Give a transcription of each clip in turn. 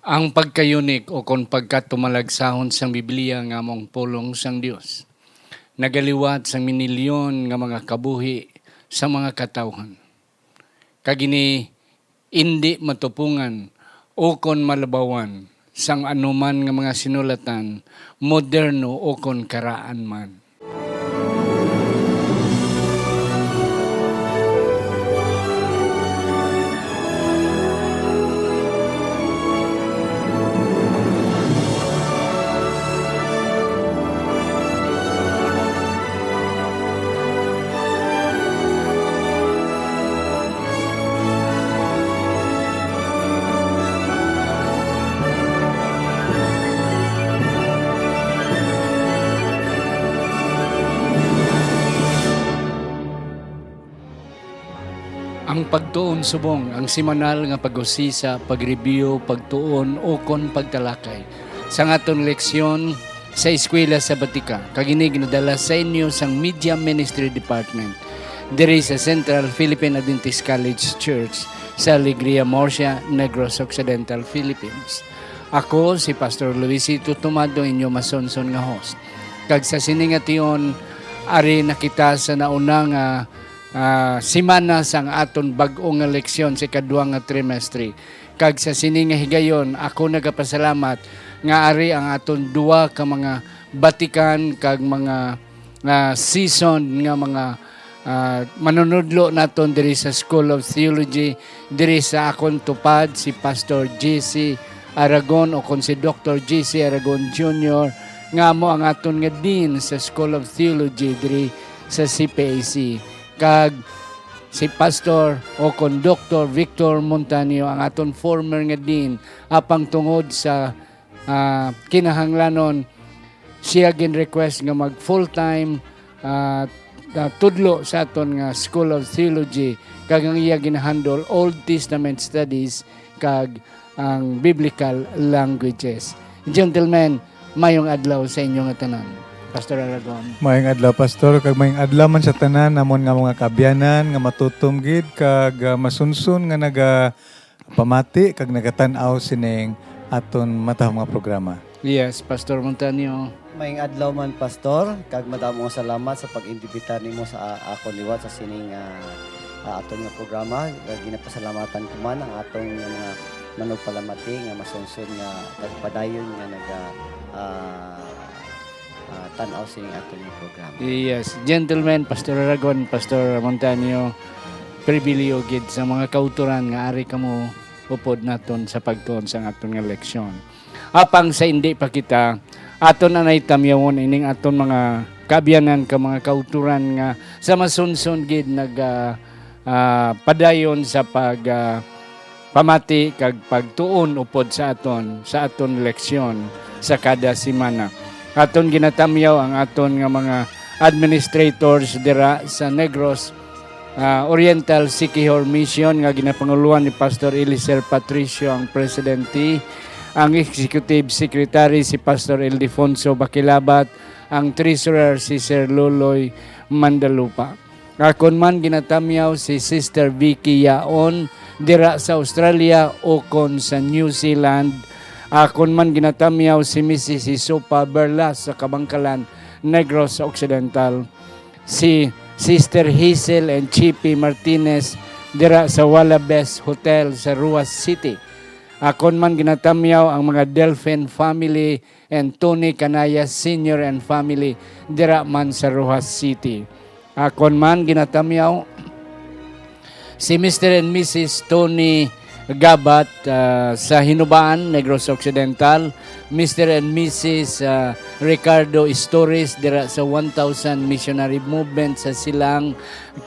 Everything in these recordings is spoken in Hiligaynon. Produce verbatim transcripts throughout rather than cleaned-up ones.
Ang pagkayunik ukon pagkatumalagsahon sang Biblia nga among pulong sang Dios nagaliwat sang minilyon nga mga kabuhi sa mga katawhan, kag ini indi matupungan ukon malabawan sang anuman nga mga sinulatan, moderno ukon karaan man. Ang pagtuon subong ang semanal nga pag-usisa, pag-review, pagtuon, ukon pagtalakay sang aton leksyon sa Eskwela Sabatika, kag ini ginadala sa inyo sang Media Ministry Department diri sa Central Philippine Adventist College Church sa Alegria, Murcia, Negros Occidental, Philippines. Ako si Pastor Luisito Tumado, inyo masunson nga host. Kag sa sini nga tion, ari na kita sa nauna nga, ah, semana sang aton bag-o nga leksyon sa ikadua nga trimestre. Kag sa sini nga higayon, ako nagapasalamat nga ari ang aton duha ka mga batikan kag mga, ah, seasoned nga mga, ah, manunudlo naton diri sa School of Theology, diri sa akon tupad si Pastor J C Aragon, o kon si Doctor J C Aragon Junior, nga amo ang aton nga Dean sa School of Theology diri sa C P A C, kag si Pastor o kon Doctor Victor Montaño, ang aton former nga Dean, apang tungod sa, ah, kinahanglanon, siya gin-request nga mag full-time, ah, ah, tudlo sa aton nga School of Theology, kag ang iya ginahandle Old Testament Studies kag ang Biblical Languages. Gentlemen, mayong adlaw sa inyo nga tanan. Pastor Aragon. Mayong adlaw, Pastor, kag mayong adlaw man sa tanan namon nga mga kaabyanan nga matutom gid kag, ah, masunson nga naga pamati kag nagatan-aw sining aton matahom nga programa. Yes, Pastor Montaño. Maayong adlaw man, Pastor, kag madamo nga salamat sa pag-imbita nimo sa a-, akon liwat sa sining, ah, ah, aton nga programa. Kag ginapasalamatan ko man ang aton nga mga manugpalamati nga masunson nga nagpadayon nga naga-, ah, ah, tan-aw sining aton nga programa. Yes, gentlemen, Pastor Aragon, Pastor Montaño, pribiliyo gid sa mga kautoran nga ari kamo upod naton sa pagtuon sang aton nga leksyon. Apang sa indi pa kita, aton anay tamyawon ining aton mga kaabyanan ka mga kautoran nga sa masunson gid nag, ah, ah, padayon sa pag, ah, pamati kag pagtuon upod sa aton, sa aton leksyon sa kada semana. Aton ginatamyaw ang aton nga mga administrators dira sa Negros, ah, Oriental Siquijor Mission nga ginapangulohan ni Pastor Eliser Patricio ang presidente, ang executive secretary si Pastor Ildefonso Baquilabat, ang treasurer si Sir Loloy Mandalupa. Akon man ginatamyaw si Sister Vicky Yaon dira sa Australia ukon sa New Zealand. Akon man ginatamyaw si Missus Hisopa Berlas sa Kabangkalan, Negros Occidental. Si Sister Hazel and Chippy Martinez dira sa Wallabes Hotel sa Roxas City. Akon man ginatamyaw ang mga Delfin family and Tony Canaya Senior and family dira man sa Roxas City. Akon man ginatamyaw si Mister and Missus Tony Gabat, ah, sa Hinubaan, Negros Occidental, Mister and Missus, ah, Ricardo Istores dira sa One Thousand Missionary Movement sa Silang,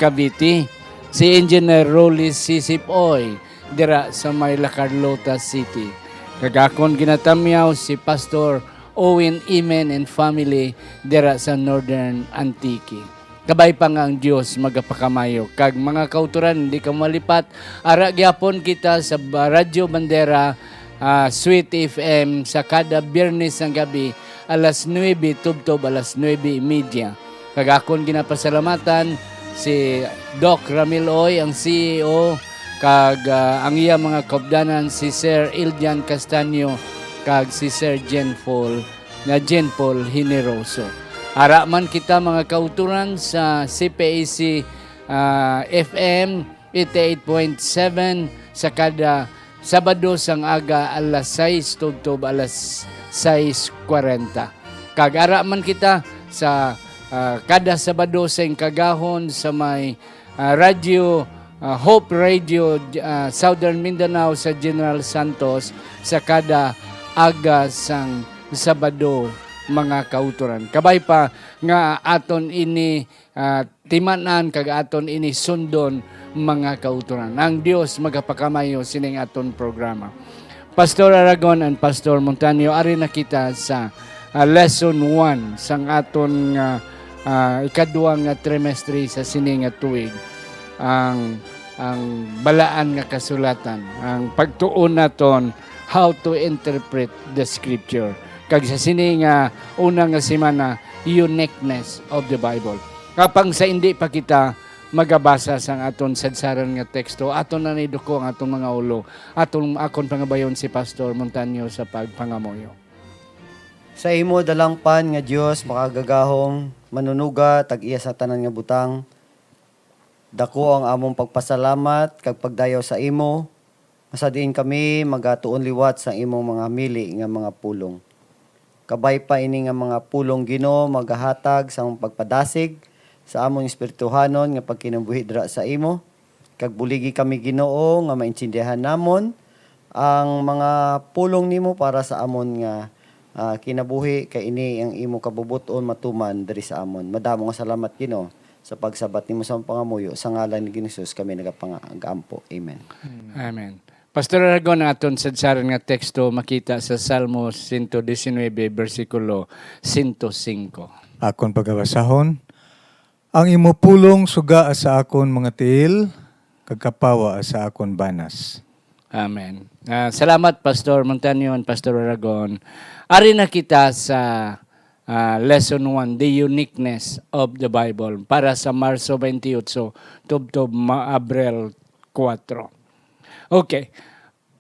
Cavite, si Engineer Rolly Sisip Oy dira sa may La Carlota City. Kag akon ginatamyaw si Pastor Owen Imen and family dira sa Northern Antique. Kabay pa nga ang Dios magapakamaayo. Kag mga kautoran, hindi ka malipat, ara gyapon kita sa ba-, Radyo Bandera, ah, Sweet F M sa kada Biyernes nga gabi, alas nuebe tubtob alas nuebe y media. Kag akon ginapasalamatan si Doc Ramil Oy, ang C E O, kag, ah, ang iya mga kaupdanan, si Sir Iljan Castaño kag si Sir Jen Paul, nga Jen Paul Generoso. Ara man kita, mga kautoran, sa C P A C, ah, F M eighty-eight point seven sa kada Sabado sang aga alas sais tubtob alas sais kwarenta. Kag ara man kita sa, ah, kada Sabado sa ingkagahon sa may, ah, radyo, ah, Hope Radio, ah, Southern Mindanao sa General Santos sa kada aga sang Sabado, mga kautoran. Kabay pa nga aton ini, ah, timan-an kag aton ini sundon, mga kautoran. Ang Dios magapakamayo sining aton programa. Pastor Aragon and Pastor Montaño, ari na kita sa, ah, lesson one sang aton nga, ah, ikadua nga trimestre sa sini nga tuig, ang, ang balaan nga kasulatan, ang pagtuon naton how to interpret the scripture. Kag sa sini nga una nga semana, uniqueness of the Bible. Apang sa indi pa kita magabasa sang aton sadsaran nga teksto, aton na niduko ang aton mga ulo. Aton, akon pangabayon si Pastor Montaño sa pagpangamuyo. Sa imo, dalangpan nga Dios, makagagahom, manunuga, tag-iya sa tanan nga butang, dako ang among pagpasalamat kag pagdayaw sa imo, nga sa diin kami magatuon liwat sa imong mga mili nga mga pulong. Kabay pa ini nga mga pulong, Ginoo, magahatag sang pagpadasig sa among espirituhanon nga pagkinabuhi dira sa imo, kag buligi kami, Ginoo, nga maintindihan namon ang mga pulong nimo para sa amon nga, ah, kinabuhi, kay ini ang imo kabubot-on matuman diri sa amon. Madamo nga salamat, Ginoo, sa pagsabat nimo sa among pangamuyo. Sa ngalan ni Ginoong Jesus kami nagapang-ampo. Amen. Amen. Pastor Aragon, ang aton sadsaran nga teksto makita sa Salmo cento diecinuebe, bersikulo cento cinco. Akon pagabasahon, ang imo pulong sugaa sa akon mga tiil, kag kapawa sa akon banas. Amen. Ah, salamat, Pastor Montaño and Pastor Aragon. Ari na kita sa, ah, lesson one, the uniqueness of the Bible, para sa Marso twenty-eight tubtob ma-, Abril four. Okay.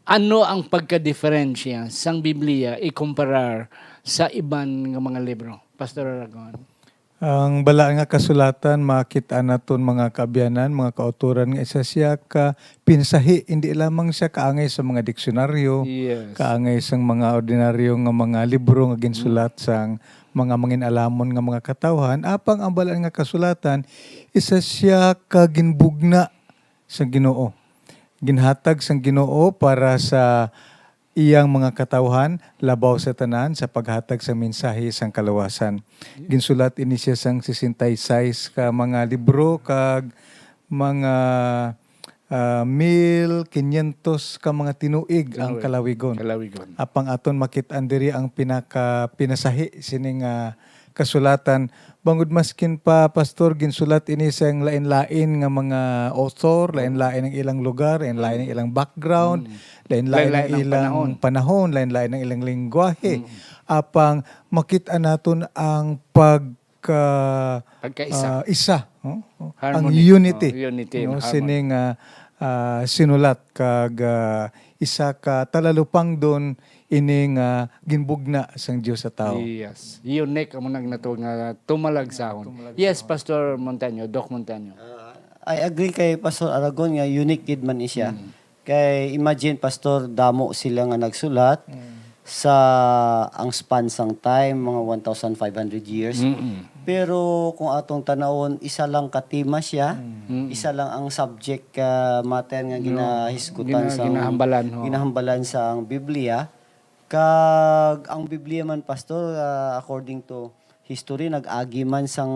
Ano ang pagkadiferensya sang Biblia ikumparar sa iban nga mga libro, Pastor Aragon? Ang balaan nga kasulatan, makit-an naton, mga kaabyanan, mga kautoran, nga isa siya ka pinsahi, hindi lamang siya kaangay sa mga diksyonaryo, Yes. kaangay sang mga ordinaryo nga mga libro nga ginsulat Mm. sang mga mangin-alamon nga mga katawhan, apang ang balaan nga kasulatan, isa siya ka ginbugna sang Ginoo. Ginhatag sang Ginoo para sa iyang mga katawhan, labaw sa tanan, sa paghatag sang mensahe sang kaluwasan. Ginsulat ini siya sang sesenta y seis ka mga libro kag mga, ah, mil quinientos ka mga tinuig ang Tinuig. kalawigon. Kalawigon. Apang aton makit-an diri ang pinaka-, pinasahi sini nga kasulatan. Bangod maskin pa, Pastor, ginsulat ini sang lain-lain nga mga author, lain-lain ang ilang lugar, lain-lain ang ilang background, Mm. lain-lain ang Lain-lain ang ilang panahon. panahon, lain-lain ang ilang lengguwahe. Mm. Apang makit-an naton ang pagka-, Pagkaisa. ah, isa, no? Ang Harmony. unity, Oh, unity and no? harmony. Sini nga, ah, sinulat kag, ah, isa ka talalupangdon ini nga ginbugna sang Dios sa tawo. Yes. Unique amo nang nato nga tumalagsahon. Tumalagsahon. Yes, Pastor Montaño, Doc Montaño. Uh, I agree kay Pastor Aragon nga unique gid man ni siya. Mm. Kay imagine, Pastor, damo sila nga nagsulat Mm. sa ang span sang time, mga one thousand five hundred years. Mm-mm. Pero kung atong tanawon, isa lang ka tema siya, Mm. Mm. isa lang ang subject ka matter nga No. ginahisgutan Gina-, sang ginahambalan, ho. ginahambalan sang Biblia. Kag ang Biblia man, Pastor, ah, according to history, nag-agi man sang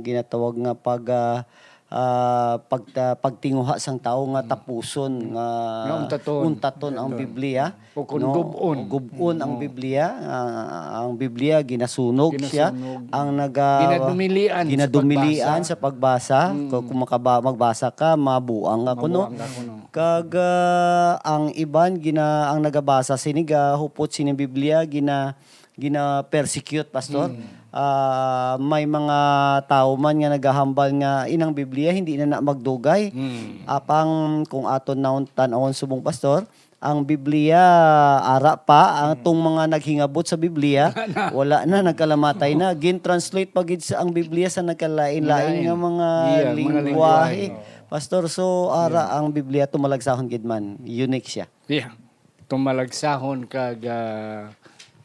ginatawag nga pag, ah, ah, pag-, ah, pagtinguha sang tawo nga Mm. tapuson, nga Nga untaton. untaton ang Untaton. Biblia, O kung no? gub-on. O gub-on ang Mm. Biblia, ah, ang Biblia ginasunog siya, Ginasunog. ang naga-, Ginadumilian sa ginadumilian pagbasa. sa pagbasa. Mm. Kung, kung makaba-, magbasa ka, mabuang ka kuno. Mabuang ka kuno. Kag, ah, ang iban gina-, ang nagabasa sini, gahupot sini Biblia, gina-, gina-persecute, Pastor. Mm. Ah, may mga tawo man nga nagahambal nga inang Biblia hindi na na magdugay. Mm. Apang kung aton naon tan-awon subong, Pastor, ang Biblia ara pa, ang Mm. tong mga naghingabot sa Biblia, Wala na. wala na, nagkalamatay na. Gin-translate pa gid sa ang Biblia sa nagkalain-lain Lain. nga mga Yeah, mga lingwahe. lingwahe, oo. Pastor, so ara Yeah. ang Biblia tumalagsahon gid man, unique siya. Yeah. Tumalagsahon kag, ah,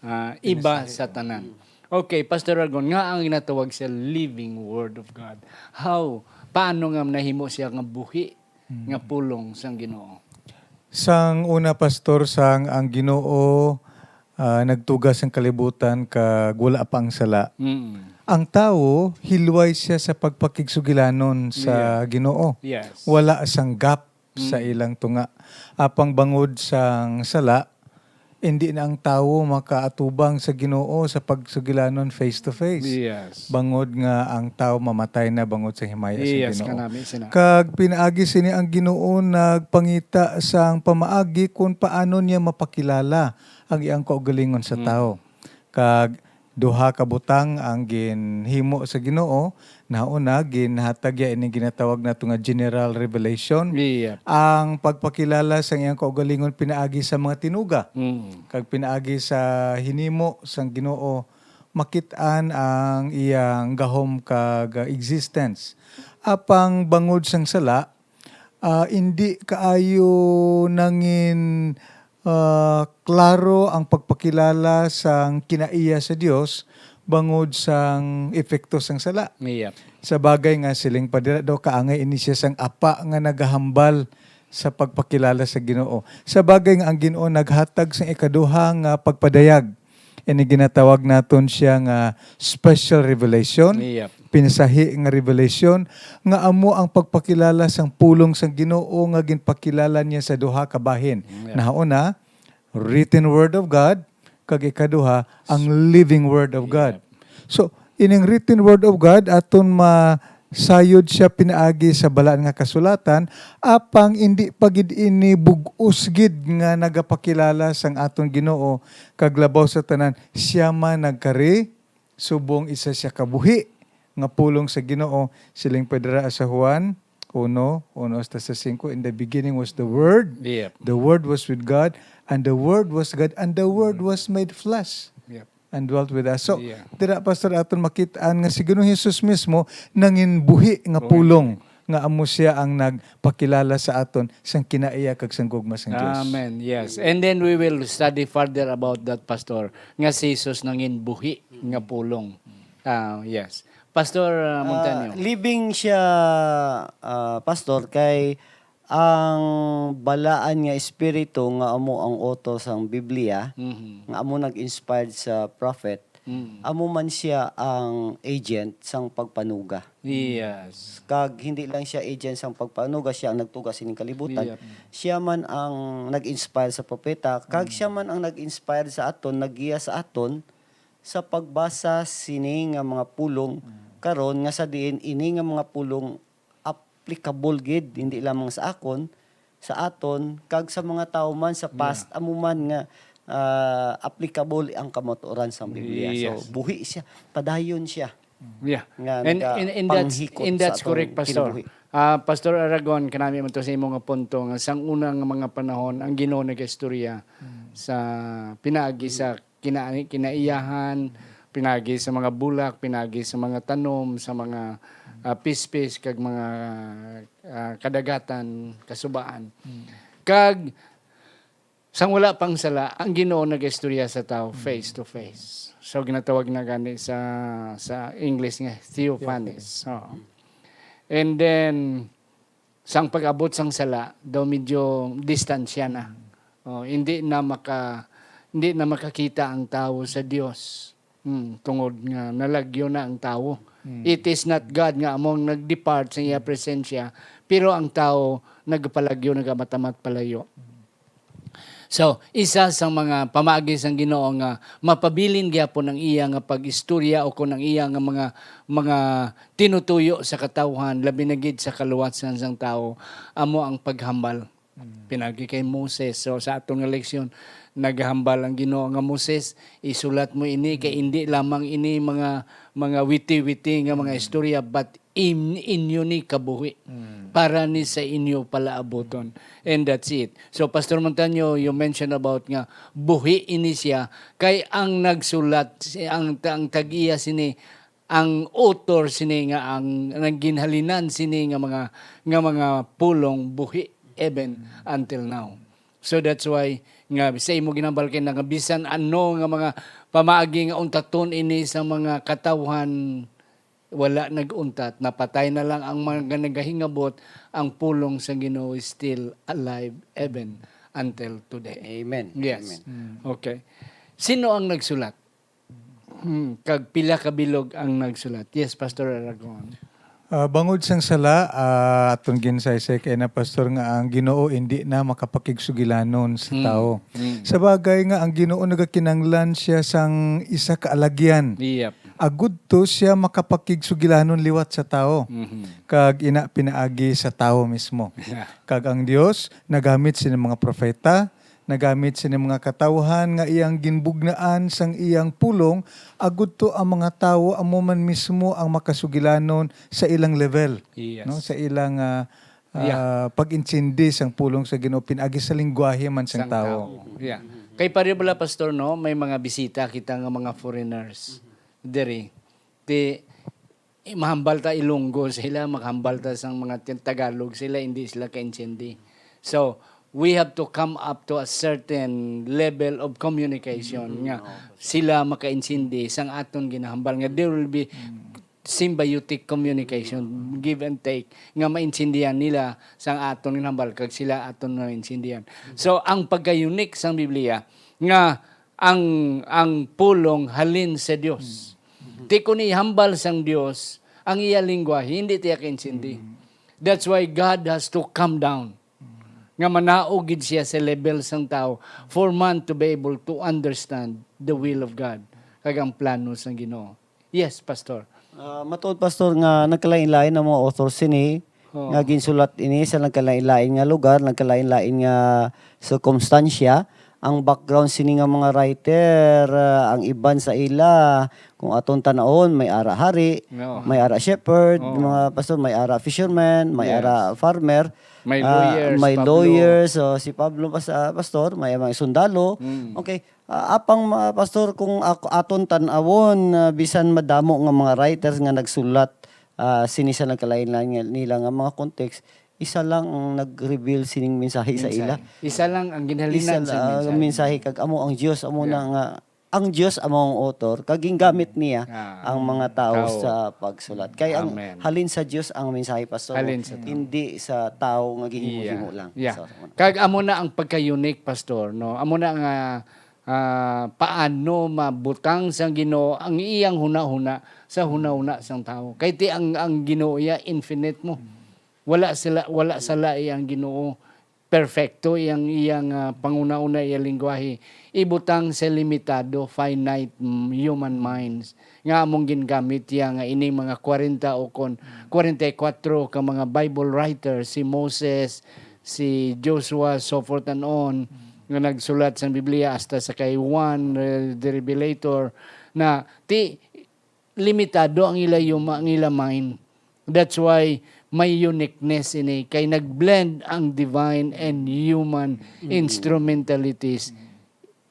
ah, iba Pinasahi. sa tanan. Okay, Pastor Aragon, nga ang ginatawag sa living word of God? How? Paano nga nahimo siya nga buhi Mm. nga pulong sang Ginoo? Sang una, Pastor, sang ang Ginoo, ah, nagtuga sang kalibutan kag wala pa ang sala. Mm. Ang tawo, hilway siya sa pagpakigsugilanon sa Yeah. Ginoo. Yes. Wala sang gap sa Mm. ilang tunga. Apang bangod sang sala, indi na ang tawo makaatubang sa Ginoo sa pagsugilanon face to face. Yes. Bangod nga ang tawo mamatay na bangod sa himaya sa Yes, Ginoo. kanami sina. Kag pinaagi sini ang Ginoo nagpangita sang pamaagi kon paano niya mapakilala ang iyang kaugalingon sa Mm. tawo. Kag duha ka butang ang ginhimo sa Ginoo. Nauna, ginhatag niya ini ginatawag nato nga general revelation. Yep. Ang pagpakilala sang iyang kaugalingon pinaagi sa mga tinuga. Mm. Kag pinaagi sa hinimo sang Ginoo, makit-an ang iyang gahom kag existence. Apang bangod sang sala, ah, indi kaayo nangin, ah, klaro ang pagpakilala sang kinaiya sa Dios bangod sang epekto sang sala. Yep. Sa bagay nga siling pa dira daw, kaangay ini siya sang apa nga nagahambal sa pagpakilala sa Ginoo. Sa bagay nga ang Ginoo naghatag sang ikaduha nga pagpadayag. Ini ginatawag naton siya nga special revelation, Yep. pinasahi nga revelation, nga amo ang pagpakilala sang pulong sang Ginoo nga ginpakilala niya sa duha ka bahin. Yep. Nahauna, written word of God, kag ikaduha, ang living word of God. Yep. So, ining written word of God, aton ma-, sayod siya pinaagi sa Balaan nga Kasulatan, apang indi pa gid ini bug-os gid nga nagapakilala sang aton Ginoo, kag labaw sa tanan, siya man nagkari subong isa siya ka buhi nga pulong sa Ginoo. Siling pa dira sa Juan uno, uno hasta sa singko, "In the beginning was the Word, Yep. the Word was with God, and the Word was God, and the Word was made flesh." Yep. And dwelt with us. So, Yeah. dira, Pastor, aton makit-an nga si Ginoong Jesus mismo nangin buhi nga Buhi. pulong, nga amo siya ang nagpakilala sa aton sang kinaiya kag sang gugma sang Dios. Amen. Yes. And then we will study further about that, Pastor, nga si Jesus nangin buhi nga pulong. Ah, yes. Pastor, ah, Ah, Montaño. living siya, ah, Pastor, kay ang balaan nga espiritu nga amo ang author sang Biblia, Mhm. nga amo nag-inspired sa prophet, Mm. amo man siya ang agent sang pagpanuga. Yes. Kag hindi lang siya agent sang pagpanuga, siya ang nagtuga sining kalibutan. Yep. Siya man ang nag-inspire sa propeta, kag Mm. siya man ang nag-inspire sa aton, naggiya sa aton sa pagbasa sini nga mga pulong Mm. karon, nga sa diin ini nga mga pulong applicable gid, hindi lamang sa akon, sa aton, kag sa mga tawo man sa past, Yeah. amo man nga, ah, applicable ang kamatuoran sang Biblia. So, Yes. buhi siya, padayon siya Yeah. nga And, and, and that's, nagapanghikot and sa that's atong correct, Pastor. kinabuhi. Ah, Pastor Aragon, kanami man to sa imo nga punto nga sang una nga mga panahon, ang Ginoo nagaistorya Mm. sa pinaagi sa kina-, kinaiyahan, pinagi sa mga bulak, pinagi sa mga tanom, sa mga, ah, pispis, kag mga, ah, kadagatan, kasubaan. Mm. Kag, sang wala pang sala, ang Ginoo nagaistorya sa tao Mm. face to face. So, ginatawag na gani sa, sa English nga theophanies. Theophanies. Oo. And then, sang pag-abot sang sala, daw medyo distansya na. Mm. Oh, hindi na maka-, hindi na makakita ang tawo sa Dios. Hmm, tungod nga nalagyo na ang tawo. Mm. It is not God nga amo ang nag-depart sa iya Mm. presensya, pero ang tawo nagpalagyo, nagamatamat palayo. Mm. So, isa sa mga pamaagi sang Ginoo nga mapabilin gyapon ang iya nga pag-istorya o kon ang iya nga mga, mga tinutuyo sa katawhan, labi na gid sa kaluwasan sang tawo, amo ang paghambal. Pinagi kay Moses. So, sa aton nga leksyon, naghambal ang Ginoo nga, "Moses, isulat mo ini, kay hindi lamang ini mga, mga witi-witi nga mga istorya, but in, inyo ni kabuhi. Para ni sa inyo palaabuton." And that's it. So, Pastor Montaño, you mentioned about nga buhi ini siya, kay ang nagsulat, si, ang, ang tag-iya sini, ang author sini nga ang nagginhalinan sini nga mga, nga mga pulong buhi even until now. So that's why nga sa imo ginambal kay nga bisan ano nga mga pamaagi nga untaton ini sa mga katawhan, wala nag-untat, napatay na lang ang mga nagahingabot, ang pulong sa Ginoo is still alive even until today. Amen. Yes. Amen. Okay. Sino ang nagsulat? Hmm, kag pila ka bilog ang nagsulat? Yes, Pastor Aragon. Ah, bangod sang sala, ah, aton ginsaysay kay na, Pastor, nga ang Ginoo indi na makapakigsugilanon sa tawo. Sa bagay nga ang Ginoo nagakinanglan siya sang isa ka alagyan. Yep. Agud to siya makapakigsugilanon liwat sa tawo. Kag ina pinaagi sa tawo mismo. Kag ang Dios nagamit sini mga propeta, nagamit sini mga katawhan nga iyang ginbugnaan sang iyang pulong, agud to ang mga tawo amo man mismo ang makasugilanon sa ilang level, Yes. no, sa ilang ah, ah, Yeah. pag-intindi sang pulong sa Ginoo pinaagi sa lingwahe man sang, Sang tawo. Yeah. Kay pare bala, Pastor, no, may mga bisita kita nga mga foreigners diri. Ti, eh, mahambal ta Ilonggo sila, maghambal ta sang mga tin-, Tagalog sila, hindi sila kaintindi. So, we have to come up to a certain level of communication nga sila makaintindi sang aton ginahambal, nga there will be symbiotic communication, give and take, nga maintindihan nila sang aton ginahambal kag sila aton maintindihan. So, ang pagka-unique sang Biblia nga ang, ang pulong halin sa Dios. Ti kon ihambal sang Dios ang iya lingwahe, hindi tiya kaintindi. That's why God has to come down. Nga manaog gid siya sa level sang tawo for man to be able to understand the will of God kag ang plano sang Ginoo. Yes, Pastor. Ah, matuod, Pastor, nga nagkalain-lain ang mga author sini Oo. nga ginsulat ini sa nagkalain-lain nga lugar, nagkalain-lain nga sirkumstansya. Ang background sini nga mga writer, ah, ang iban sa ila, kung aton tan-awon, may ara hari, Oo. may ara shepherd, Oo. mga pastor, may ara fisherman, may Yes. ara farmer, May ah, lawyers, may Pablo. lawyers, so si Pablo, pas-, ah, pastor, may mga sundalo. Mm. Okay. Ah, apang, mga pastor, kung ak-, aton tan-awon, ah, bisan madamo nga mga writers nga nagsulat, ah, sini sa nagkalain-lain nga nila nga mga context, isa lang ang nag-reveal sining mensahe sa Mensahe. ila. Isa lang ang Isa ginhalinan sa lang ang mensahe. mensahe kag amo ang Dios, amo na Yeah. nga ang Dios amo ang author kag gingamit niya Ah, ang mga tao tao. sa pagsulat. Kay ang Amen. halin sa Dios ang mensahe, pastor, Halin sa tao. hindi sa tao nga gihimo-himo lang. Yeah. So, Kag amo na ang pagka-unique, Pastor, no? Amo na nga, ah, paano mabutang sang Ginoo ang iyang hunahuna sa hunahuna sang tawo. Kay ti ang, ang Ginoo iya infinite mo. Wala sila, wala sala ang Ginoo. Perfecto iyang, iyang, ah, panghunahuna, iyang lingwahe. Ibutang sa limitado, finite, mm, human minds nga among gingamit iya nga ini mga kwarenta o kon kwarenta y kuwatro ka mga Bible writers, si Moses, si Joshua, so forth and on, nga nagsulat sa Biblia, hasta sa kay Juan, eh, the Revelator, na ti limitado ang ila yuma, ang ila mind. That's why may uniqueness ini, kay nag-blend ang divine and human instrumentalities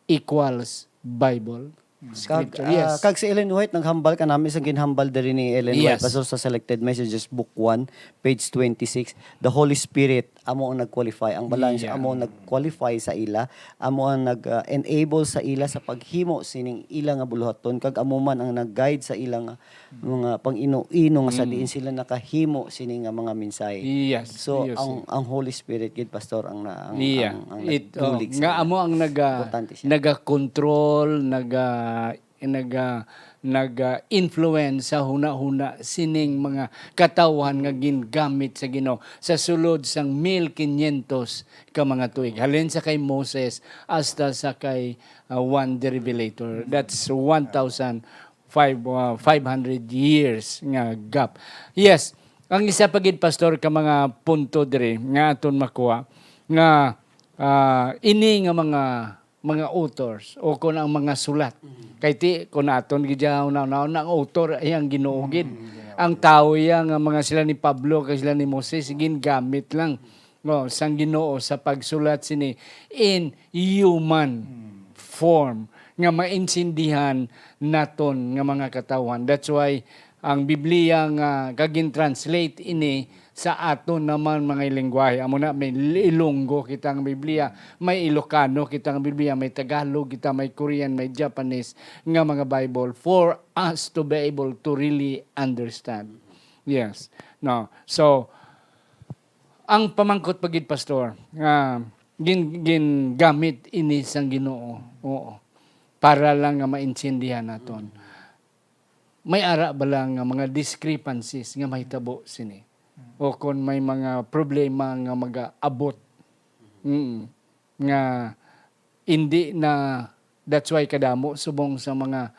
equals Bible. Kag, Scripture. ah, Yes. kag si Ellen White, naghambal ka nami sa ginhambal diri ni Ellen White, Yes. pastor, sa Selected Messages, Book one, page twenty-six, the Holy Spirit amo ang nag-qualify. Ang balanse Yeah. amo ang nag-qualify sa ila, amo ang nag-enable sa ila sa paghimo sining ila nga buluhaton, kag amo man ang nag-guide sa ila nga mga pang-ino-ino nga sa diin sila nakahimo sini nga mga mensahe. Yes. So, Yes, ang yes. ang Holy Spirit gid, pastor, ang na ang, Yeah. ang, ang It, oh, nagbulig sa nga ila. Amo ang naga Importante siya. naga-control, naga naga naga-influence sa hunahuna sining mga katawhan nga gingamit sa Ginoo sa sulod sang mil quinientos ka mga tuig, halin sa kay Moses hasta sa kay, ah, Juan the Revelator. That's one thousand five, ah, five hundred years nga gap. Yes, ang isa pa gid, Pastor, ka mga punto diri nga aton makuha nga, ah, ini nga mga, mga authors o kon ang mga sulat. Mm. Kay ti, kon aton gid siya, una-una, ang author ay ang Ginoo gid. Mm, Ginoo. Ang tawo iya nga mga sila ni Pablo kag sila ni Moses, gingamit lang, no, sang Ginoo sa pagsulat sini in human Mm. form nga maintindihan naton nga mga katawhan. That's why ang Biblia nga kagin-translate ini sa aton naman mga lengguwahe. Amo na, may Ilonggo kita nga Biblia, may Ilocano kita nga Biblia, may Tagalog kita, may Korean, may Japanese nga mga Bible for us to be able to really understand. Yes. No. So, ang pamangkot pa gid, Pastor, nga gin-, gingamit ini sang Ginoo. Oo. Para lang nga maintindihan naton. May ara bala nga mga discrepancies nga mahitabo sini? O kon may mga problema nga mag-aabot, mm, nga hindi na, that's why kadamo subong sa mga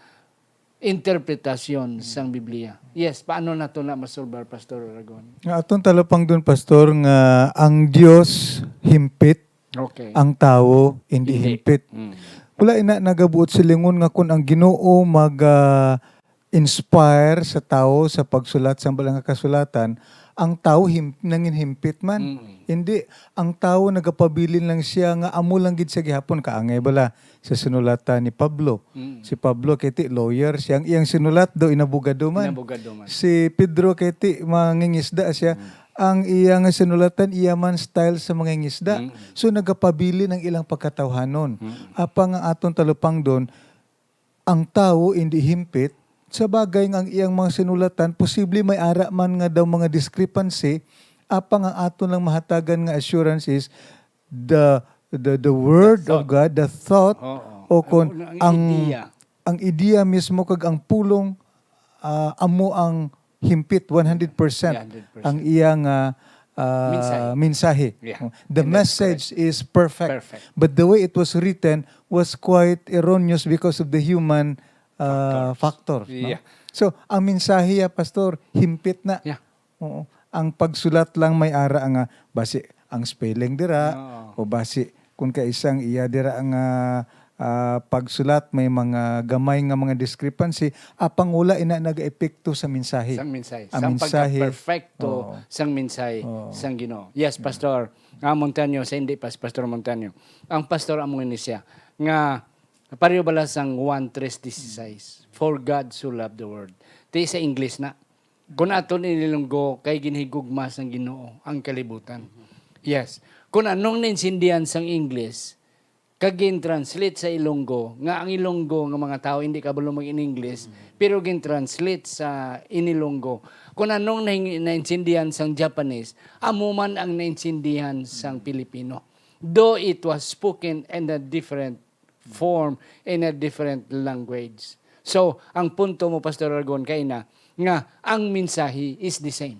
interpretasyon sang Biblia. Yes, paano nato na masulbar, Pastor Aragon? Nga aton talupangdon, Pastor, nga ang Dios himpit, Okay. ang tawo hindi Hindi. himpit. Mm. Wala ina nagabuot silingon nga kun ang Ginoo mag, ah, inspire sa tawo sa pagsulat sang bala nga kasulatan, ang tawo him-, nangin himpit man. Mm. Hindi, ang tawo nagapabilin lang siya nga amo lang gid sa gihapon. Kaangay bala sa sinulatan ni Pablo. Mm. Si Pablo kay ti lawyer siya. Ang iyang sinulat daw inabogado man. Inabogado man. Si Pedro kay ti mangingisda siya. Mm. Ang iya nga sinulatan, iya man style sa mangingisda. Mm. So, nagapabilin ang ilang pagkatawhanon. Mm. Apang ang aton talupangdon, ang tawo indi himpit, sa bagay nga ang iyang mga sinulatan, posible may ara man nga daw mga discrepancy, apang ang aton lang mahatagan nga assurance is the, the, the word The of thought. God, the thought, Oo. o kon Ang, ang ang, ideya. ang ideya mismo kag ang pulong, ah, amo ang himpit, one hundred percent One hundred percent. ang iya nga, ah, Mensahe. mensahe. Yeah. The And that's message is perfect. Perfect. But the way it was written was quite erroneous because of the human, ah, Factors. factors, no? Yeah. So, ang mensahe, ah, Pastor, himpit na. Yeah. Oo. Ang pagsulat lang may ara nga, basi ang spelling dira, Oo. o basi kung kaisang iya dira nga, ah, pagsulat may mga gamay nga mga discrepancy, apang wala ina nagaepekto sa mensahe. Sang mensahe. Ang Sang mensahe. pagka-perfecto Oo. sang mensahe Oo. sang Ginoo. Yes, Pastor. Nga Montaño, sa hindi pas-, Pastor Montaño. Ang pastor amo ni siya nga pareho bala sang Juan three dieciséis, "For God so loved the world." Ti sa English na. Kung aton inilunggo, kay ginhigugma sang Ginoo ang kalibutan. Yes. Kung anong naintindihan sang English, kag gin-translate sa Ilonggo, nga ang Ilonggo nga mga tao hindi kabalo mag-in-English, pero gin-translate sa Inilonggo. Kung anong naing-, naintindihan sang Japanese, amo man ang naintindihan sang Pilipino. Though it was spoken in a different form, in a different language. So, ang punto mo, Pastor Aragon, kay na nga ang mensahe is the same.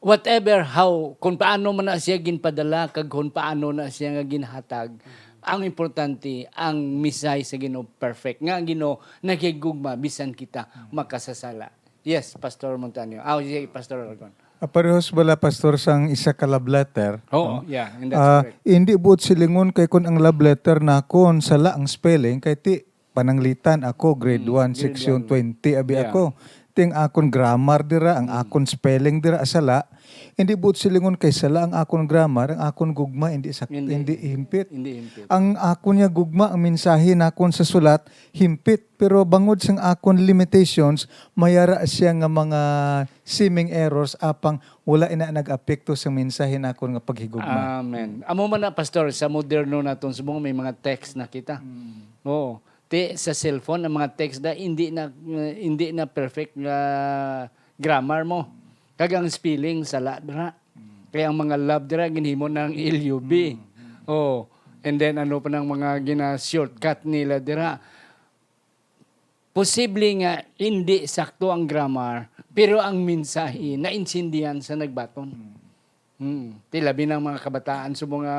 Whatever how, kung paano man na siya ginpadala, kag kung paano na siya nga ginhatag, ang importante, ang mensahe sa Ginoo perfect. Nga ang Ginoo naghigugma bisan kita makasasala. Yes, Pastor Montaño. Ah, sige, Pastor Aragon. Ah, parehos bala, Pastor, sang isa ka love letter, Oo, no? yeah, and that's Ah, correct. hindi buot silingon kay kun ang love letter nakon sala ang spelling, kay ti pananglitan ako, grade Mm, one, grade section one. twenty, abi Yeah. ako. Ti ang akon grammar dira, ang Mm. akon spelling dira, sala. Hindi buot silingon kay sala ang akon grammar, ang akon gugma, hindi sak-, Hindi. hindi himpit. Hindi himpit. Ang akon niya gugma, ang mensahe nakon sa sulat, himpit. Pero bangod sang akon limitations, mayara siya nga mga seeming errors, apang wala ina nag-apekto sa mensahe nakon nga paghigugma. Amen. Amo man na, Pastor, sa moderno naton subong may mga text na kita. Mm. Oo. Ti, sa cellphone, ang mga text na, hindi na, hindi na perfect nga grammar mo. Kag ang spelling, sala dira. Kaya ang mga love dira, ginhimo na ang L U B. Mm. Oh. And then, ano pa nang mga gina-shortcut nila dira? Posible nga hindi sakto ang grammar, pero ang mensahe naintindihan sa nagbaton. Mm. Mm. Ti labi ng mga kabataan sa mga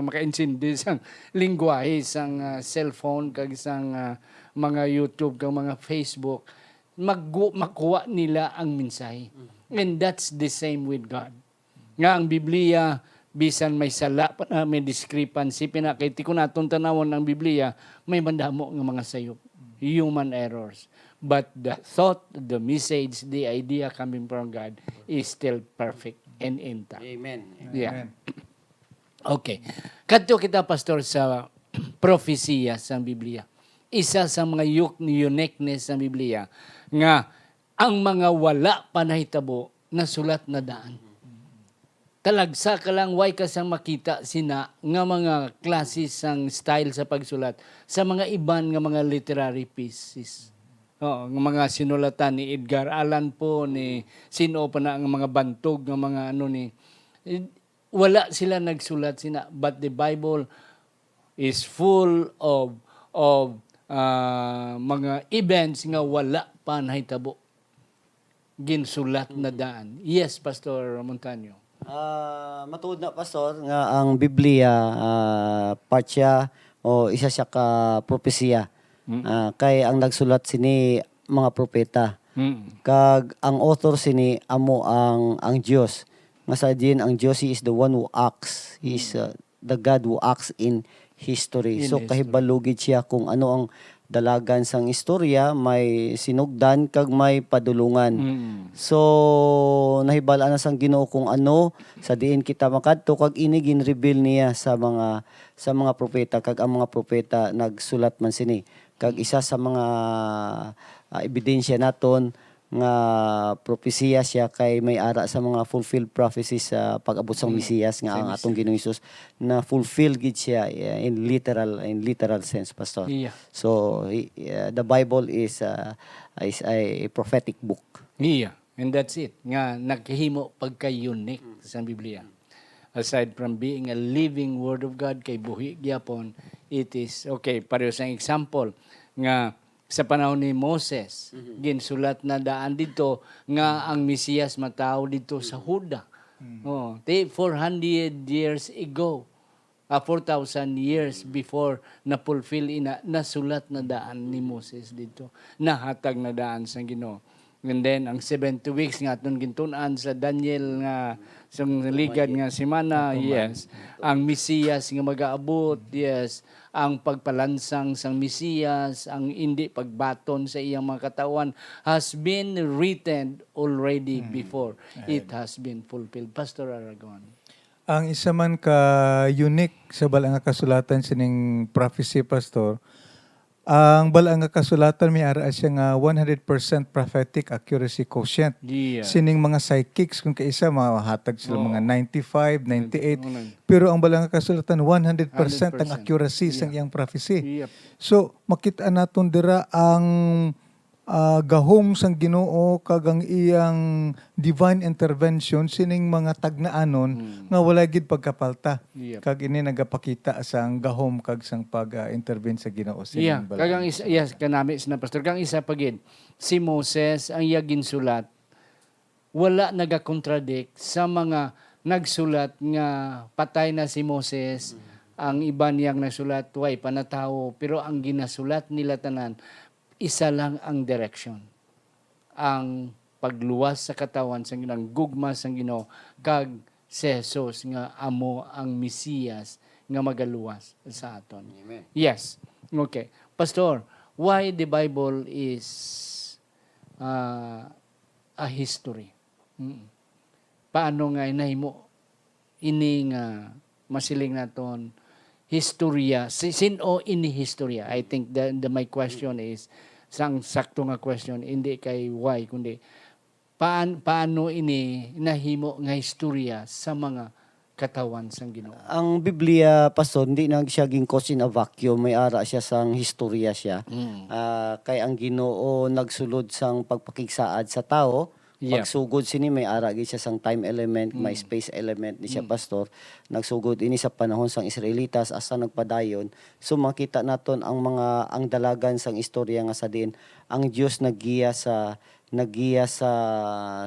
makaintindi sang lingwahe sang, ah, cellphone kag sang, ah, mga YouTube kag mga Facebook, maggu-, makuha nila ang mensahe. Mm. And that's the same with God. Nga ang Biblia Bisan may sala pa na, may discrepancy pa na, kay ti kun aton tanawon ang Biblia, may madamo nga mga sayop, human errors. But the thought, the message, the idea coming from God is still perfect and intact. Amen. Yeah. Amen. Okay. Kadto kita, Pastor, sa prophesia sang Biblia. Isa sa mga u- uniqueness sang Biblia nga ang mga wala pa nahitabo nasulat na daan. Talagsa ka lang, way ka sang makita sina nga mga klase sang style sa pagsulat sa mga iban nga mga literary pieces. Oo, nga mga sinulatan ni Edgar Allan Poe, ni sino pa na nga mga bantog nga mga ano ni, eh, wala sila nagsulat sina, but the Bible is full of of ah, mga events nga wala pa nahitabo, ginsulat na daan. Yes, Pastor Montaño. Ah, matuod na, Pastor, nga ang Biblia, ah, part siya o isa siya ka propesiya. Ah, kay ang nagsulat sini mga propeta. Mm. Kag ang author sini amo ang ang Dios. Nga sa diin ang Dios, he is the one who acts. He is uh, the God who acts in history. In So history. Kahibalo gid siya kung ano ang dalagan sang istorya, may sinugdan kag may padulungan. Mm. So nahibal-an na sang Ginoo kung ano sa diin kita makadto, kag ini gin-reveal niya sa mga sa mga propeta, kag ang mga propeta nagsulat man sini. Kag isa sa mga ah, ebidensya naton nga propesiya siya kay may ara sa mga fulfilled prophecies sa pag-abot sang Mesiyas nga ang atong Ginoong Hesus na fulfill gid siya eh, in literal in literal sense, Pastor. Yeah. So he- uh, the Bible is uh, is a prophetic book. Yeah, and that's it. Nga naghimo pagka-unique sa Biblia. Aside from being a living word of God, kay buhi gyapon, it is, okay, pareho sa example nga sa panahon ni Moses, ginsulat na daan dito nga ang Mesiyas matawo dito sa Huda. Oh, ti four hundred years ago, ah, four thousand years before na-fulfill ina, nasulat na daan ni Moses dito. Nahatag na daan sa Ginoo. And then ang seventy weeks nga aton gintun-an sa Daniel nga sang ligad nga semana, yes. Ang Mesiyas nga magaabot, yes. Ang pagpalansang sang Mesiyas, ang indi pagbaton sa iyang mga katawhan has been written already before it has been fulfilled. Pastor Aragon. Ang isa man ka unique sa bala nga kasulatan sining prophecy, Pastor, ang bala nga kasulatan may ara siya nga one hundred percent prophetic accuracy quotient. Yeah. Sining mga psychics, kung kaisa, mahatag sila mga ninety-five, ninety-eight. Ano? Pero ang bala nga kasulatan, one hundred percent ang Hundred percent. Accuracy sang iyang prophecy. Yep. So, makita naton dira ang ah, gahom sang Ginoo kag ang iyang divine intervention sining mga tagnaanon nga wala gid pagkapalta. Yep. Kag ini nagapakita sang gahom kag sang pag-intervene sa Ginoo sining Yeah, bala kagang nga isa, yes, kanami na, Pastor. Kang isa pa gid, si Moses, ang iya ginsulat, wala nagakontradict sa mga nagsulat nga patay na si Moses, ang iban niyang nagsulat, way pa natawo, pero ang ginasulat nila tanan, isa lang ang direction. Ang pagluwas sa katawhan sang Ginoo, ang gugma sang Ginoo, kag si Jesus nga amo ang Mesiyas nga magaluwas sa aton. Amen. Yes. Okay. Pastor, why the Bible is uh, a history? Mm. Paano nga nahimo ini nga masiling naton historya? Si, sin-o ini historya? I think the, the my question is sang sakto nga question, hindi kay why, kundi paan, paano ini nahimo nga historya sa mga katawhan sang Ginoo? Ang Biblia, Pastor, hindi na siya gin-cause in a vacuum. May ara siya sang historya siya. Ah, kay ang Ginoo nagsulod sang pagpakigsaad sa tawo. Yeah. Pagsugod sini, may ara gid siya sang time element, may space element ni siya, Pastor. Nagsugod ini sa panahon sang Israelitas hasta nagpadayon. So makita naton ang mga ang dalagan sang istorya nga sa diin ang Dios naggiya sa naggiya sa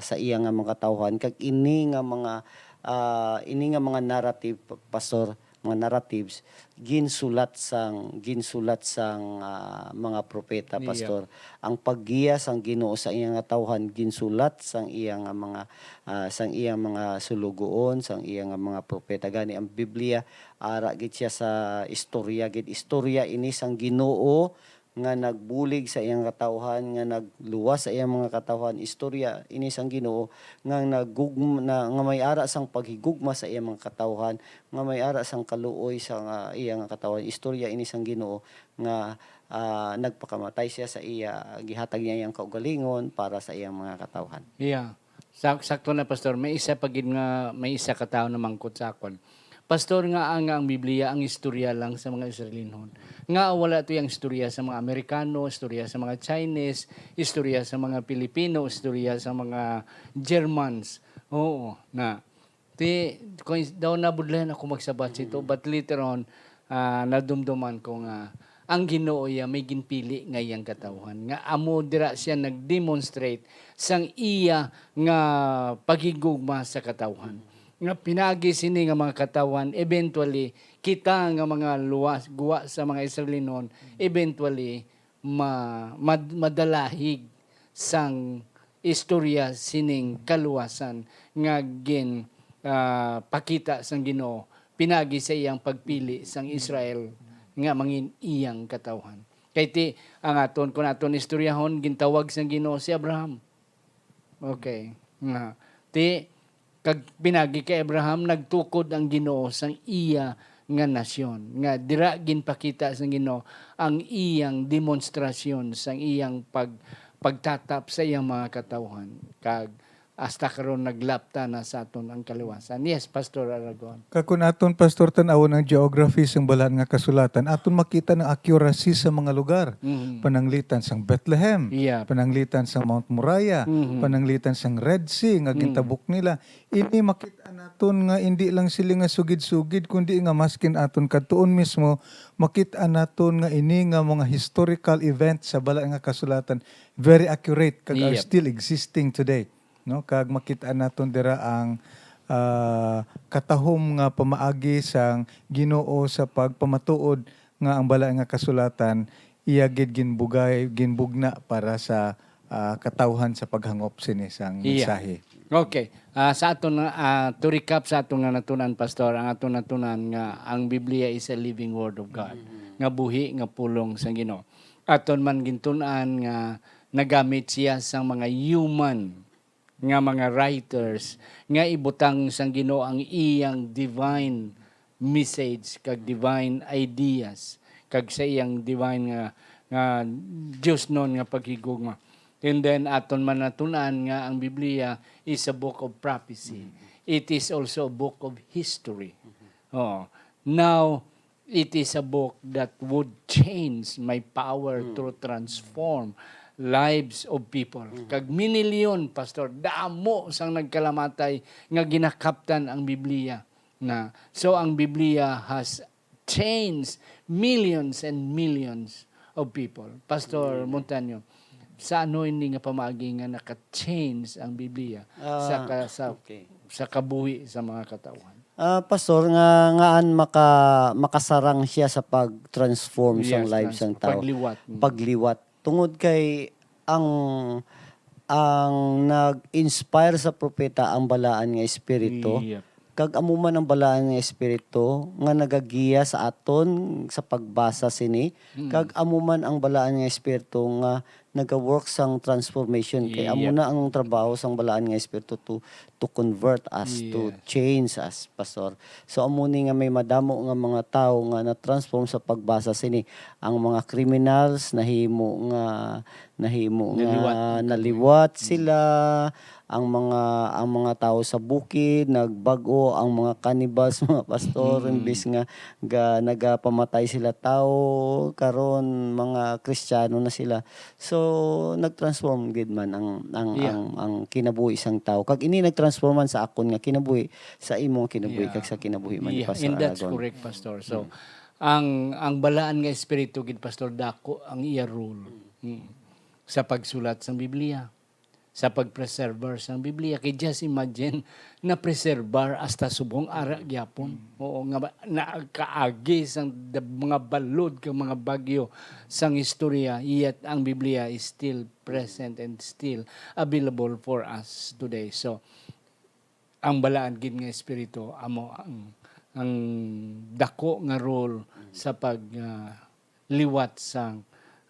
sa iya nga mga katawhan, kag ini nga mga ah, ini nga mga narrative, Pastor, mga narratives, ginsulat sang, ginsulat sang, ah, mga propeta, Yeah. Pastor. Ang paggiya sang Ginoo sa iyang katawhan, ginsulat sang iya nga mga, ah, sang iyang mga sulugoon, sang iya nga mga propeta. Gani, ang Biblia, ara gid siya sa istorya gid. Istorya ini sang Ginoo nga nagbulig sa iyang katawhan, nga nagluwas sa iyang mga katawhan. Istorya ini sang Ginoo nga nagugm-, na, nga may ara sang paghigugma sa iyang mga katawhan, nga may ara sang kaluoy sa nga iya nga katawhan. Istorya ini sang Ginoo nga, ah, nagpakamatay siya sa iya, gihatag niya iyang kaugalingon para sa iyang mga katawhan. Yeah. Sak-, sakto na, Pastor. May isa pa gid nga, may isa ka tawo namangkot sa akon, "Pastor, nga ang, nga ang Biblia ang istorya lang sa mga Israelinhon. Nga wala to yung istorya sa mga Amerikano, istorya sa mga Chinese, istorya sa mga Pilipino, istorya sa mga Germans?" Oo, na. Ti, kung is-, daw nabudlayan ako magsabat sito, Mm. but later on, ah, nadumduman ko nga ang Ginoo iya may ginpili nga iyang katawhan, nga amo dira siya nag-demonstrate sang iya nga paghigugma sa katawhan. Mm. Nga pinagi sini nga mga katawhan, eventually, kita nga mga luwas, guwa sa mga Israelinon, Mm. eventually, ma-, mad-, madalahig sang istorya sining kaluwasan nga gin, ah, pakita sang Ginoo pinagi sa iyang pagpili sang Israel nga mangin iyang katawhan. Kay ti, ang aton, kung aton istoryahon, gintawag sang Ginoo si Abraham. Okay. Nga. Ti, kag pinagi kay Abraham, nagtukod ang Ginoo sang iya nga nasyon, nga dira ginpakita sang Ginoo ang iyang demonstrasyon sang iyang pag-, pagtatap sa iyang mga katawhan, kag hasta karon naglapta na sa aton ang kaliwasan. Yes, Pastor Aragon. Kag kun aton, Pastor, tan-awon ang geography sang Balaan nga Kasulatan, aton makita ang accuracy sa mga lugar. Mhm. Pananglitan sang Bethlehem, Yeah. pananglitan sang Mount Moriah, Mhm. pananglitan sang Red Sea nga Mm. gintabok nila. Ini makit-an naton nga indi lang sila nga sugid-sugid, kundi nga maskin aton kadtuon mismo, makit-an naton nga ini nga mga historical event sa Balaan nga Kasulatan, very accurate kag are Yep. still existing today, no? Kag makit-an naton dira ang, ah, katahom nga pamaagi sang Ginoo sa pagpamatuod nga ang Balaan nga Kasulatan iya gid ginbugay, ginbugna para sa, ah, katawhan sa paghangop sini sang Iya. mensahe. Okay. Ah, sa aton nga, ah, to recap sa aton nga natun-an, Pastor, ang aton natun-an nga ang Biblia is a living word of God, Mm. nga buhi, nga pulong sang Ginoo. Aton man gintun-an nga nagamit siya sang mga human nga mga writers nga ibutang sang Ginoo ang iyang divine message kag divine ideas kag sa iyang divine nga, nga diosnon nga paghigugma. And then aton man natun-an nga ang Biblia is a book of prophecy. Mm-hmm. It is also a book of history. Mm-hmm. Oh. Now, it is a book that would change my power Mm. to transform lives of people. Mm. Kag minilyon, Pastor, damo sang nagkalamatay nga ginakaptan ang Biblia na. So, ang Biblia has changed millions and millions of people. Pastor Mm. Montaño, sa ano ini nga pamaagi nga naka-change ang Biblia sa Ah, ka-, sa, okay. sa kabuhi sa mga katawhan? Ah, Pastor, nga, ngaan maka-, makasarang siya sa pag-transform sang Yes, lives trans-, sang tao? pagliwat. Mm. Pagliwat. Tungod kay ang, ang nag-inspire sa propeta ang balaan nga espiritu. Yep. Kag amo man ang balaan nga espiritu nga nagagiya sa aton sa pagbasa sini. Mm. Kag amo man ang balaan nga espiritu nga naga-work sang transformation. Kay amo Yep. na ang trabaho sang balaan nga espiritu to, to convert us, to Yes. change us, Pastor. So, amo ni nga may madamo nga mga tawo nga na-transform sa pagbasa sini. Ang mga criminals nahimo nga, nahimo nga Naliwat. naliwat Mm. sila. Ang mga, ang mga tawo sa bukid nagbag-o, ang mga cannibals, mga pastor, Mm. imbis nga ga-, nagapamatay sila tawo, karon mga Kristiyano na sila. So, nag-transform gid man ang, ang, Yeah. ang, ang kinabuhi sang tawo. Kag ini nag-transform man sa akon nga kinabuhi, sa imo nga kinabuhi, Yeah. kag sa kinabuhi man ni Yeah, Pastor and that's Aragon. correct, Pastor. So, Mm. ang, ang balaan nga espiritu gid, Pastor, dako ang iya role, mm, sa pagsulat sang Biblia, sa pag-preserbar sang Biblia. Kay just imagine, na-preserbar hasta subong ara gyapon. Oo, nga ba, nakaagi sang da-, mga balod kag mga bagyo sang istorya, yet ang Biblia is still present and still available for us today. So, ang balaan gid nga espiritu amo ang, ang dako nga role sa pag, ah, liwat sang,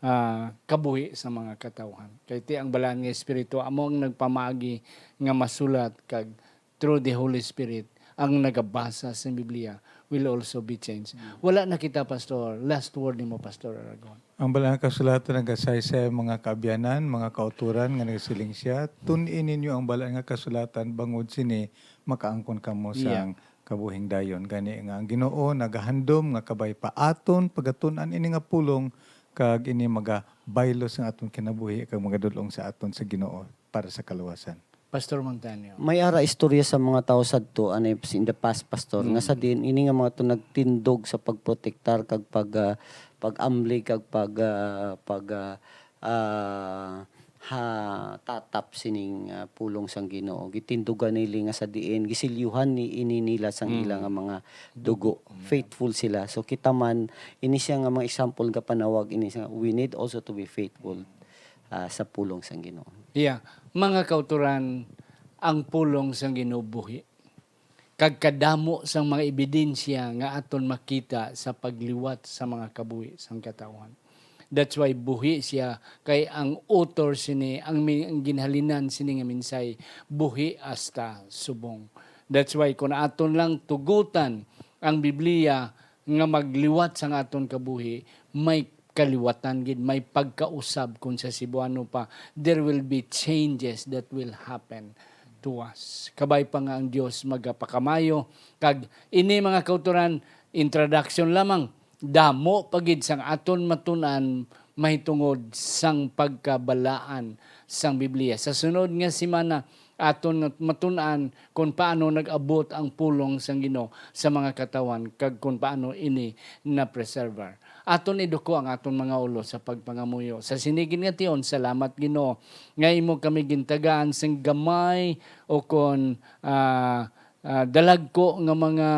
ah, kabuhi sa mga katawhan. Kay ti ang balaan nga espiritu amo ang nagpamaagi nga masulat, kag through the Holy Spirit ang nagabasa sa Biblia will also be changed. Wala na kita, Pastor. Last word nimo, Pastor Aragon. Ang Balaan nga Kasulatan nagasaysay, mga kaabyanan, mga kautoran nga nagasiling sia, "Tun-i ninyo ang Balaan nga Kasulatan, bangod sini makaangkon kamo Yeah. sang kabuhing dayon." Gani nga ang Ginoo nagahandom nga kabay pa aton pagatun-an ini nga pulong, kag ini magabaylo sa aton kinabuhi kag magadul-ong sa aton sa Ginoo para sa kaluwasan. Pastor Montaño. May ara istorya sa mga tawo sadto, ano, in the past, Pastor, nga Mm. sa diin ini nga mga to nagtindog sa pagprotektar kag pag, ah, pag-amlig kag pag, ah, pag, ah, ah, ha, tatap sining, ah, pulong sang Ginoo. Gitindugan nila nga sa diin gisilyuhan ni ini nila sang Mm. ila nga mga dugo. Mm. Faithful sila. So kita man, ini siya nga mga example nga panawag ini siya, we need also to be faithful, ah, sa pulong sang Ginoo. Yeah, mga kautoran, ang pulong sang Ginoo buhi, kag kadamo sang mga ebidensya nga aton makita sa pagliwat sa mga kabuhi sang katawhan. That's why buhi siya, kay ang author sini, ang mi-, ang ginhalinan sini nga mensahe, buhi hasta subong. That's why kung aton lang tugutan ang Biblia nga magliwat sang aton kabuhi, may kaliwatan gid, may pagkausab, kung sa Cebuano pa, there will be changes that will happen to us. Kabay pa nga ang Dios magapakamayo, kag ini, mga kautoran, introduction lamang. Damo pa gid sang aton matun-an mahitungod sang pagkabalaan sang Biblia. Sa sunod nga semana, aton nga matun-an kung paano nag-abot ang pulong sang Ginoo sa mga katawhan kag kung paano ini na-preserbar. Aton iduko ang aton mga ulo sa pagpangamuyo. Sa sini gid nga tion, salamat, Ginoo, nga imo kami gintagaan sing gamay o kon, ah, ah, dalagko nga mga,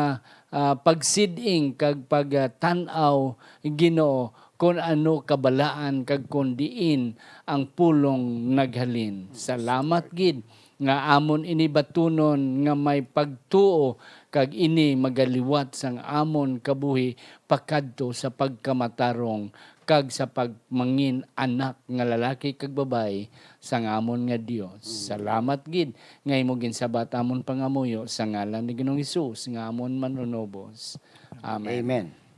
ah, pagsid-ing kag pagtan-aw, Ginoo, kon ano kabalaan kag kon diin ang pulong naghalin. Salamat gid nga amon ini batunon nga may pagtuo, kag ini magaliwat sang amon kabuhi pakadto sa pagkamatarong kag sa pagmangin anak nga lalaki kag babayi sang amon nga Dios. Mm. Salamat gid nga imo ginsabat amon pangamuyo sa ngalan ni Ginoong Hesus nga amon Manunubos. Amen. Amen.